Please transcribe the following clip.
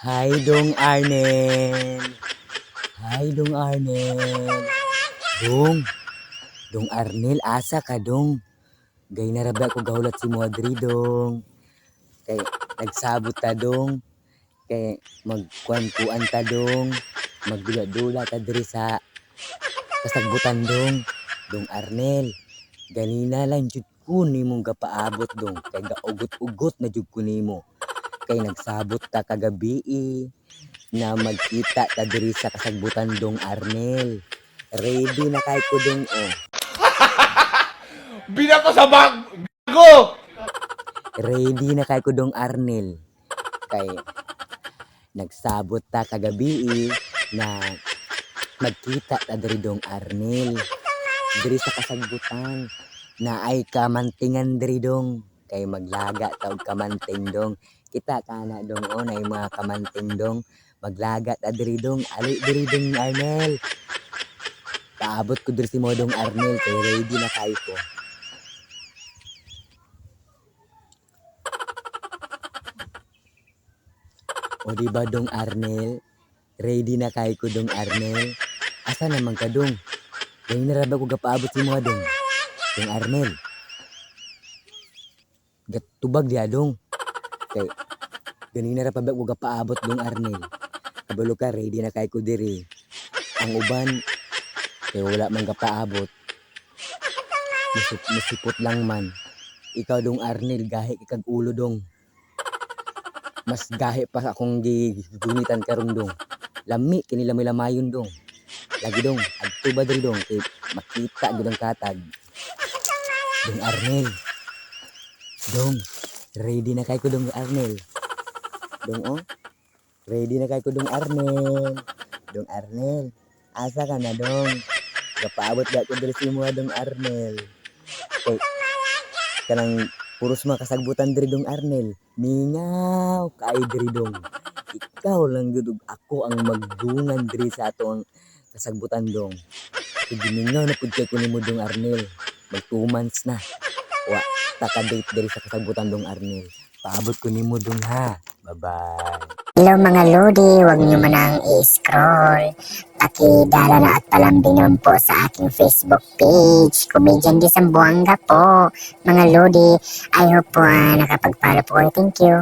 Hi, Dong Arnel. Hi, Dong Arnel. Dong. Dong Arnel, asa ka, dong? Gay na ra ba ko gahulat si Modri, dong. Kay nagsabot ta, dong. Kay magkuan-kuan ta, dong. Magdula-dula ta diri sa kasagbutan, dong. Dong Arnel, ganina lang jud ko nimong gapaabot, dong. Kay gaugot-ugot na jud ko nimo. Kay nagsabot ta kagabi na magkita ta diri sa kasagbutan, Dong Arnel. Ready na kay ko, dong, oh. Binato sa bag! Gago! Ready na kay ko, Dong Arnel. Kay nagsabot ta kagabi na magkita ta diri, Dong Arnel. Diri sa kasagbutan na ay kamantingan diri, dong. Kay maglaga ta og kamanting, dong. Kita kana, dong, oh, na mga kamanting, dong. Maglaga ta diri, dong. Ali diri, Dong Arnel. Paabot ko diri si mo, Dong Arnel, kay ready na kayo ko. O di ba, Dong Arnel? Ready na kay ko, Dong Arnel. Asa naman ka, dong? Kay na ra ba ko gapaabot si mo, dong? Dong Arnel. Gatubag diya, dong. Kay ganina ra pa ba ko gapaabot, Dong Arnel. Kabalo ka, ready na kay ko diri. Ang uban kay wala man gapaabot. Musipot lang man. Ikaw, Dong Arnel, gahi kay kag ulo, dong. Mas gahi pa akong gigunitan karon, dong. Lami kini lamay lamayon, dong. Lagi, dong, adto ba diri, dong, kay makita gud ang katag. Dong Arnel. Dong, ready na kay ko, Dong Arnel. Dong, oh. Ready na kay ko, Dong Arnel. Dong Arnel, asa ka na, dong? Gapaabot ba ko diri sa imo, Dong Arnel? Kay kanang puros mga kasagbutan diri, Dong Arnel. Mingaw kaayo diri, dong. Ikaw lang gud ug ako ang magdungan diri sa atong kasagbutan, dong. Kay gimingaw na pud kay ko nimo, Dong Arnel. Mag 2 months na. Wa ta ka date diri sa kasagbutan, Dong Arnel. Paabot ko nimo, dong, ha. Bye-bye. Hello, mga lodi, huwag niyo manang i-scroll. Pakidala na at palambing naman po sa aking Facebook page, Comedian di Zamboanga po. Mga lodi, I hope po nakapag-follow po kayo. Thank you.